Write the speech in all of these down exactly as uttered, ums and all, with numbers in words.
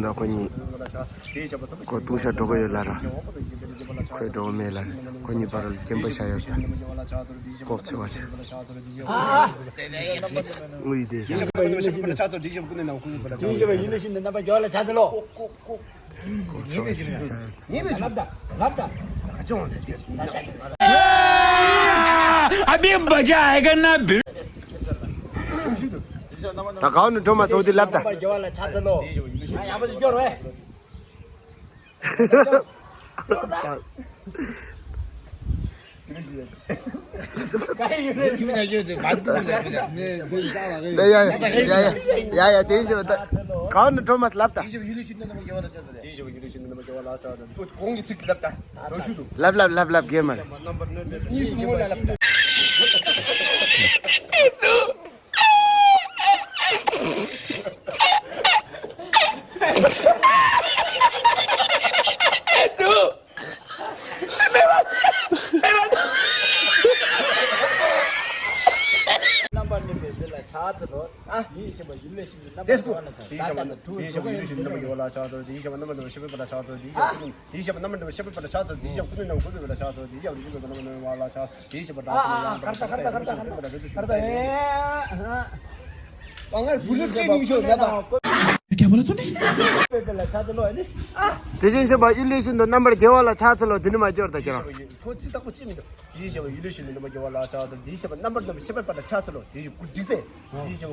ད་ཁོ་གཉིས་ཁོ་ལྟུང་བཤགས་འགྲོ་གི་ཡོད་ལ་ར། ཁོས་འགྲོ་གི་མེད་ལ་ར། ཁོ་གཉིས་བར་ལ་སྐྱེམ་པ་བཞག་ཡོད་ད། ལྐོག་ཆེ་བ་ཆེ། དངུལ་ཡིན་དེ་བཞག་ལྐོག་ཆེ་བ་ཆེ་བཞག་ཡོད་ད། अभी मजा आएगा ना भिड। ད་གའོ་ནི་འགྲོ་མ་སོང་དེ་ལབ་ད། ཡ་ཡ་ཡ་ཡ་ཡ་དེ་བཞིན་ད་གའོ་ནི་འགྲོ་མ་ལབ་ད། གོང་གི་ཚིག་ལབ་ད། ལབ་ལབ་ལབ་ལབ་གེ་མ། གཉིས་སུ་མོ་ལ་ལབ་ད། རྣམ་པར་སྨིན་པའི་རྒྱུད་ལ་ཕྱག་འཚལ་ལོ། ཨ། ཡིད་བཞིན་པ་ཡུལ་ལས་བཞིན་པའི་རྣམ་པར་རྒྱལ་བ་ལ་ཕྱག་འཚལ་ལོ། དེ་བཞིན་པ་ཡུལ་ལས་བཞིན་པའི་རྣམ་པར་རྒྱལ་བ་ལ་ཕྱག་འཚལ་ལོ། དེ་བཞིན་པ་རྣམ་པར་སྨིན་པའི་རྒྱུད་ལ་ཕྱག་འཚལ་ལོ། དེ་བཞིན་ཀུན་ནས་བཀོད་པའི་ལ་ཕྱག་འཚལ་ལོ། དེ་བཞིན་ཀུན་ནས་བཀོད་པའི་རྣམ་པར་སྨིན་པ་ལ་ཕྱག་འཚལ་ལོ། དེ་བཞིན་པ་དགྲ་བཅོམ་པ་ཡང་དག་པར་རྫོགས་པ་སངས་རྒྱས་རིན་པོ་ཆེ་དེ་ལ་རེ་ལྟོས་ཞུ་བ་སངས་རྒྱས། ཀྱ་མ་ལ་ཚོ་ནི། དེ་བཞིན་གཤེགས་པ་ཡུལ་ལས་བཞིན་དུ་རྣམ་པར་རྒྱལ་བ་ལ་ཕྱག་འཚལ་ལོ། འདི་ནི་མ་སྐྱོར་དང་ཁྱེད་རང་། ཁོ་ཚིག་བརྟག་པོ་ཅི་མི་འདུག་དེ་བཞིན་གཤེགས་པ་ཡུལ་ལས་བཞིན་དུ་རྣམ་པར་རྒྱལ་བ་ལ་ཕྱག་འཚལ་ལོ། དེ་བཞིན་གཤེགས་པ་རྣམ་པར་སྨིན་པ་ཤེས་པར་ཕྱག་འཚལ་ལོ། དེ་བཞིན་ཀུན་འདུས་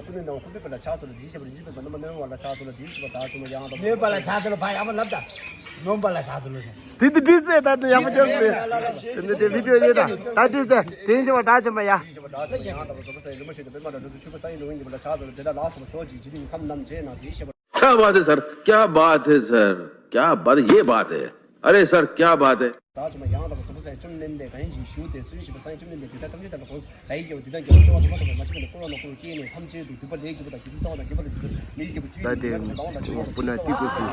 ཀུན་ནས་ཀུན་པའི་ལ་ཕྱག་འཚལ་ལོ། དེ་བཞིན་གཤེགས་པ་རིན་ཆེན་སྨན་པ་རྣམ་པར་སྨིན་པ་ལ་ཕྱག་འཚལ་ལོ། དེ་བཞིན་གཤེགས་པ་དགྲ་བཅོམ་པ་ཡང་དག་པར་རྫོགས་པ་སངས་རྒྱས་རིན་པོ་ཆེ་དེ་ལ་རེ་ལྟོས་ཞུ་བ་སངས་རྒྱས། དེ་དེ་དུས་ཚེ་ད་དུང་ཡག་པོ་ཅོག་རེད། དེ་འདི་དེ་བི་ཌི་ཡོ་ཡོད་ད། ད་དུས་ཚེ་དེ་བཞིན་གཤེགས་པ་དགྲ་བཅོམ་པ་ཡ། དེ་བཞིན་གཤེགས་པ་དགྲ་བཅོམ་པ་ཡང་དག་པར་རྫོགས་པ་སངས་རྒྱས་རིན་པོ་ཆེ་དང་པདྨ་དང་བདུད་རྩི་ཆོས་འཁོར་གསན་ཡུལ་འོང་ཡིན་པ་ལ་ཕྱག་འཚལ་ལོ། དེ་དག་ལ་སོགས་པ་ཕྱོགས་བཅུའི་འཇིག་རྟེན་གྱི་ཁམས་རྣམས་བྱས་ན་དེ་བཞིན་གཤེགས་པ། क्या बात है सर, क्या बात है सर, क्या बात, ये बात है। अरे सर, क्या बात है। དགྲ་བཅོམ་པ་ཡང་དག་པར་རྫོགས་པ་སངས་རྒྱས་བཅོམ་ལྡན་འདས་གང་ཡིན་ཞིང་བཞུགས་ཏེ། བརྩོན་འགྲུས་བྱེད་པ་སངས་རྒྱས་བཅོམ་ལྡན་འདས་དེ་དག་ཐམས་ཅད་དགྲ་ལ་དགོངས་སོ། ད་ཡིད་ཀྱི་བ་འདི་དག་ཀྱང་སྐྱེ་བ་དང་མ་དང་མ་མཆིས་པ་ནས་འཁོར་བ་ནང་འཁོར་བ་སྐྱེས་ནས་ཐམས་ཅད་དུ་སྡིག་པ་ལས་གྲོལ་བ་དང་དགེ་ཚུལ་བསགས་པ་དང་དགེ་བ་ལ་རྗེས་སུ་མི་ཡི་གི་བ་བཅུ་ད་ཡིས་དེ་ངོ་བོ་ན་ཏི་ཀོ་སི།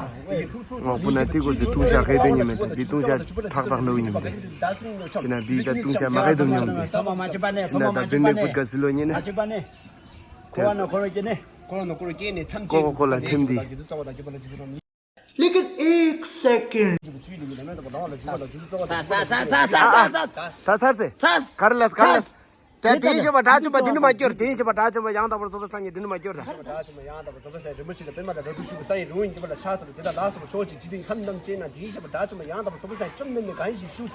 ངོ་བོ་ན་ཏི་ཀོ་སི་ལྟུང་བཤགས་གས་དེ་ཉིན་མེད་དེ་ལྟུང་བཤགས་ཐག་ཐག་ནོ་ཉིན་མེད། ཅི་ན་བི་ད་ལྟུང་བཤགས་མ་གས་དུ་ཉིན་མེད། ཅི་ན་ད་བི་ནས་བུད་ག་སི་ལོ་ཉིན་ནས། འཁོར་བ་ནང་འཁོར་བ་སྐྱེས་ནས། འཁོར་བ་ནང་འཁོར་བ་སྐྱེས་ནས་ཐམས་ཅད་ཀོ་ཀོ་ལ་ཐེམ་དེ། लेकिन एक सेकंड। ད་ཚར་སེ། གར་ལས་གར་ལས། དེ་དེ་བཞིན་གཤེགས་པ་དགྲ་བཅོམ་པ་འདི་ནི་མ་སྐྱོར། དེ་བཞིན་གཤེགས་པ་དགྲ་བཅོམ་པ་ཡང་དག་པར་རྫོགས་པའི་སངས་རྒྱས་འདི་ནི་མ་སྐྱོར་དང་། དགྲ་བཅོམ་པ་ཡང་དག་པར་རྫོགས་པའི་སངས་རྒྱས་རིན་པོ་ཆེ་དང་པདྨ་དང་དགྲ་བཅོམ་པ་སངས་རྒྱས་རིན་པོ་ཆེ་དེ་ལ་ལ་སོགས་པ་ཕྱོགས་བཅུའི་འཇིག་རྟེན་ཁམས་རྣམས་བཅས་ན། དེ་བཞིན་གཤེགས་པ་དགྲ་བཅོམ་པ་ཡང་དག་པར་རྫོགས་པའི་སངས་རྒྱས་བཅོམ་ལྡན་འདས་གང་ཡིན་ཞིང་བཞུགས་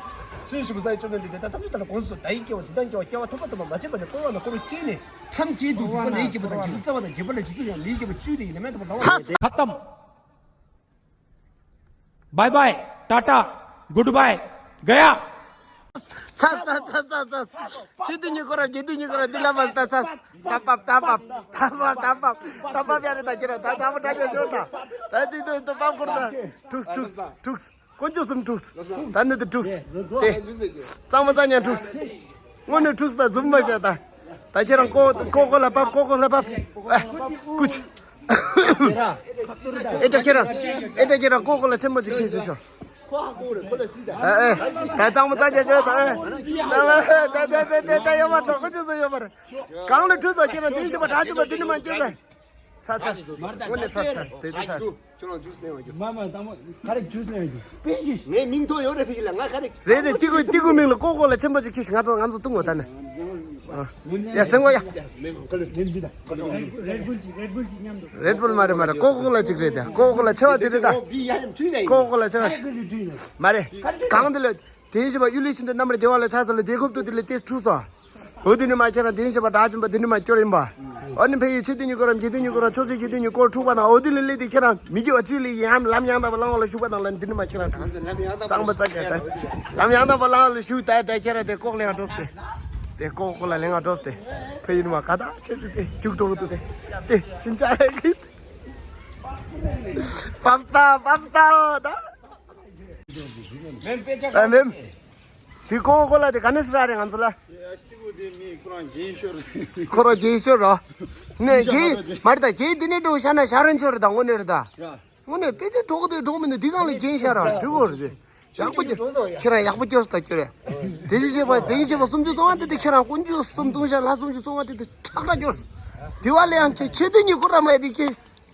ཚུལ་ཞུགས་པའི་སངས་རྒྱས་བཅོམ་ལྡན་འདས་དེ་དག་ཐམས་ཅད་དག་ལ་དགོངས་སུ་གསོལ། ད་ཡིད་ཀྱི་བ་འདི་དག་ཀྱང་བ་སྐྱེ་བ་ཐོབ་པ་དང་མ་བྱས་པ་ནས་འཁོར་བ་ནང་འཁོར་བ་སྐྱེས་ནས་ཐམས་ཅད་དུ་སྡིག་པ་ལས་གྲོལ་བ་དང་དགེ་བ་ལ་རྗེས་སུ་ཡང་མི་ཡི་གི་བ་བཅུ་ཡི་ལམ་ཡང་དག་པར་བླང་བ། ཁ་ཏམ། bye bye, tata, good bye, गया। ཚ་ཚ་ཚ་ཚ་ཚ། ཆོས་དུས་ཉི་ཁོ་ར་དགེ་དུས་ཉི་ཁོ་ར་འདི་ལ་མ་ལྟ་ཚ། ཏ་པབ་ཏ་པབ་ཏ་པབ་ཏ་པབ་ཏ་པབ་ཡ་རེ་ད་ཁྱེད་ར་ད་ད་མོ་ད་ཅེ་ཤོར་ད། ད་དེ་དུས་དུ་པབ་ཁོར་ད། ཐུགས་ཐུགས་ཐུགས། དཀོན་མཆོག་གསུམ་ཐུགས། ད་ནི་དུ་ཐུགས། དེ། གཙང་མ་གཙང་ཉན་ཐུགས། དངོས་གནས་ཐུགས་ད་འཛུམ་མ་བྱས་ད། ད་ཁྱེད་རང་ཀོ་ཀོ་ཀོ་ལ་ཕབ། ཀོ་ཀོ་ལ་ཕབ། ཨ། ཀུ་ཅི། ཨེ་ད་ཁྱེད་རང་། ཨེ་ད་ཁྱེད་རང་ཀོ་ཀོ་ལ་ཆེན་པོ་ཅིག་ཁྱེར་ཤོག་ཨ་ཨེ། ད་གཙང་མ་ད་རྒྱ་ཆེ་ད་ཨེ། ད་ད་ད་ད་ཡོད་མ་རེད། ཀུ་ཅི་ཚོ་ཡོད་མ་རེད། གང་ལ་ཐུགས་ཚོ་ཁྱེད་རང་དེ་ཡིན་ཅི་པ་ད་ཅི་པ་དེ་ནི་མ་ཁྱེད་ད། ཚ་ཚ། དངོས་གནས་ཚ་ཚ། དེ་དེ་ཚ། ཁྱོད་རང་ཇུས་ལེན་བ་རྒྱུ། མ་མ་དང་པོ་ག་རེ་ཇུས་ལེན་བ་རྒྱུ། པི་ཇི། ངའི་མིང་ཐོ་ཡོད་རེད་ཕི་ལ། ང་ག་རེ། རེད་རེད། ཏི་ཀུ་ཏི་ཀུ་མིང་ལ་ཀོ་ཀོ་ལ་ཆེན་པོ་ཅིག་ཁྱེར་ཤིག་ང་ཚོ་ང་ཚོ་ཏུང་བ་ད་ནི། ཡ་སེང་བ་ཡ། མེ་གོ་ཀ་ལེ། རེད་བུལ་ཅིག་རེད་བུལ་ཅིག་མཉམ་དུ། རེད་བུལ་མ་རེད་མ་རེད། ཀོ་ཀོ་ལ་ཅིག་རེད་དེ། ཀོ་ཀོ་ལ་ཆེ་བ་ཅིག་རེད་ད། ཀོ་ཀོ་ལ་ཆེ་བ་ཅིག་མ་རེད། གང་དེ་ལ། དེ་བཞིན་གཤེགས་པ་ཡུལ་ལས་བཞིན་དུ་རྣམ་པར་རྒྱལ་བ་ལ་ཕྱག་འཚལ་ལོ། དེ་ཁོབ་ཏུ་དེ་ལས་དེ་འཁྲུགས་སོ། འོ་དེ་ནི་མ་ཁྱེད་རང་དེ་བཞིན་གཤེགས་པ་དགྲ་བཅོམ་པ་འདི་ནི་མ་སྐྱོར་ཡིན་པ། འོ་ནི་ཕ་ཡུལ་ཆོས་དུས་ཉི་ཁོ་ར་དགེ་དུས་ཉི་ཁོ་ར་ཕྱོགས་བཅུའི་དགེ་དུས་ཉི་ཁོ་འཁྲུགས་པ་དང་། འོ་དེ་ལས་སླེབས་ཏེ་ཁྱེད་རང་མི་དགེ་བ་བཅུ་ལས་ཡིན་ཧམ་ལམ་ཡང་དག་པ་བླང་བ་ལ་ཞུགས་པ་དང་ལ་འདི་ནི་མ་ཁྱེད་རང་གྲངས་གཙང་མ་གཙང་རྒྱ་ད་ལམ་ཡང་དག་པ་བླང་བ་ལ་ཞུགས་ད་ད་ཁྱེད་རང་དེ་ལྐོག་ལེན་འགྲོ་སྟེ། དེ་ལྐོག་ལྐོག་ལ་ལེན་འགྲོ་སྟེ། ཕ་ཡུལ་མ་ག་ད་ཆེ་དུ་དེ་རྒྱུག་འགྲོ་གི་འདུག་དེ་དེ་ཤིན་ཅང་རེད་གི། པབ་སྟ་པབ་སྟ་ད། ཨ་མེམ། དེ་ཀོ་ཀོ་ལ་དེ་ག་ནས་སུ་ར་རེད་ང་ཚོ་ལ། ཁོ་ར་རྒྱན་ཤོར་ར། ནས་རྒྱན་མ་རེད་ད། རྒྱན་འདི་ནས་འགྲོ་ཤ་ན་ཤ་རན་ཆོར་རེད་ད། དངོས་གནས་རེད་ད། དངོས་གནས་དཔེ་ཆ་གྲོགས་དེ་གྲོགས་མིན་ནི་འདི་གང་ལ་རྒྱན་ཤ་ར་འགྲིག་གོ་རེད། ཡག་པོ་ཀྱི་ཁྱེད་རང་ཡག་པོ་སྐྱོར་ད་སྐྱོར་ཡ། དེ་བཞིན་གཤེགས་པ་དེ་བཞིན་གཤེགས་པ་སུམ་ཅུ་སོ་ལྔ་དེ་དེ་ཁྱེད་རང་དཀོན་མཆོག་གསུམ་ལྟུང་བཤགས་ལྷ་སུམ་ཅུ་སོ་ལྔ་དེ་དེ་ཁྲག་ཁྲག་སྐྱོར། དེ་བ་ལས་ཡང་ཆེ་ཆེ་དེ་ཉིད་ཁོ་རམ་ལས་དེ་ཁྱེད།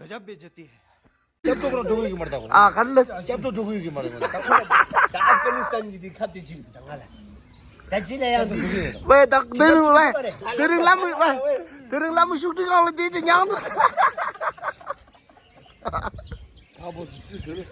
गजब बेइज्जती है। སྐྱབས་འགྲོ་འགྲོ་གི་མ་རེད་ད། ཨ་ག་རེ་ལ། སྐྱབས་འགྲོ་འགྲོ་གི་མ་རེད་ད། ད་ཨབ་གྷ་ནི་སི་ཐན་གྱི་དེ་ཁ་དེ་ཅིག་ད་ང་ལ། ད་ཅི་ལ་ཡང་འགྲོ་གི་ཡོད། ཝེ་ད་དེ་རིང་ཝེ། དེ་རིང་བླ་མ་ཝེ། དེ་རིང་བླ་མ་ཤུགས་དྲག་ཁང་ལ་དེ་ཅི་ཉང་འདུག་ད་བོ་སི་སི་དེ།